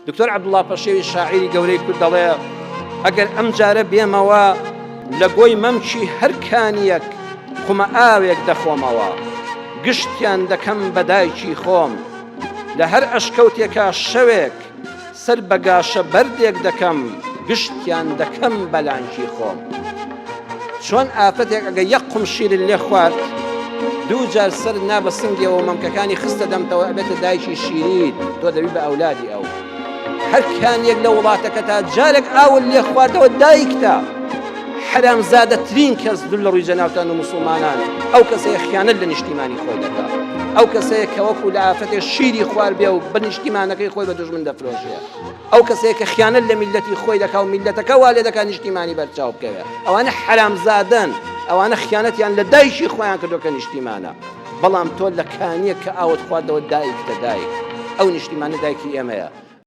دکتۆر عەبدوڵا پەشێوی شاعیری گەورەی کورد دەڵێ ئەگەر ئەم جارە بێمەوە لە گۆی مەمکی هەر کانیەک خومە ئاوێک دەخۆمەوە گشتیان دەکەم بە دایکی خۆم لە هەر ئەشکەوتێکا شەوێک سەر بە گاشە بەردێک دەکەم گشتیان دەکەم بە لانکی خۆم. چۆن ئافرەتێک ئەگەر یەک قوم شیرت لێ خوارد دوو جار سەرت نا بە سنگیەوە مەمکەکانی خستە دەمتەوە ئەبێتە دایکی شیریت تۆ دەبی بە ئەولادی ئەو هەر کانیەک لە وڵاتەکەتا جارێک ئاول لێ خواردەوە دایکتە حەرامزادەترین کەس دوور لە ڕووی جەنابتان و موسڵمانان ئەو کەسەیە خیانەت لە نیشتیمانی خۆی دەکا ئەو کەسەیە کە وەکو لە ئافرەتێ شیری خوار بێ و بە نیشتیمانەکەی خۆی بە دوژمن دەفرۆشێ ئەو کەسەیە کە خیانەت لە میلەتی خۆی دەکا و میلەتەکە وا لێ دەکا نیشتیمانی بەرچاو بکەوێ ئەوانە حەرامزادەن ئەوانە خیانەتیان لە دایکی خۆیان کردو کە نیشتیمانە بەڵام تۆ لە کانیە کە ئاوت خواردەوە دایکتە دایک ئەو نیشتیمانە دایکی ئێمەیە.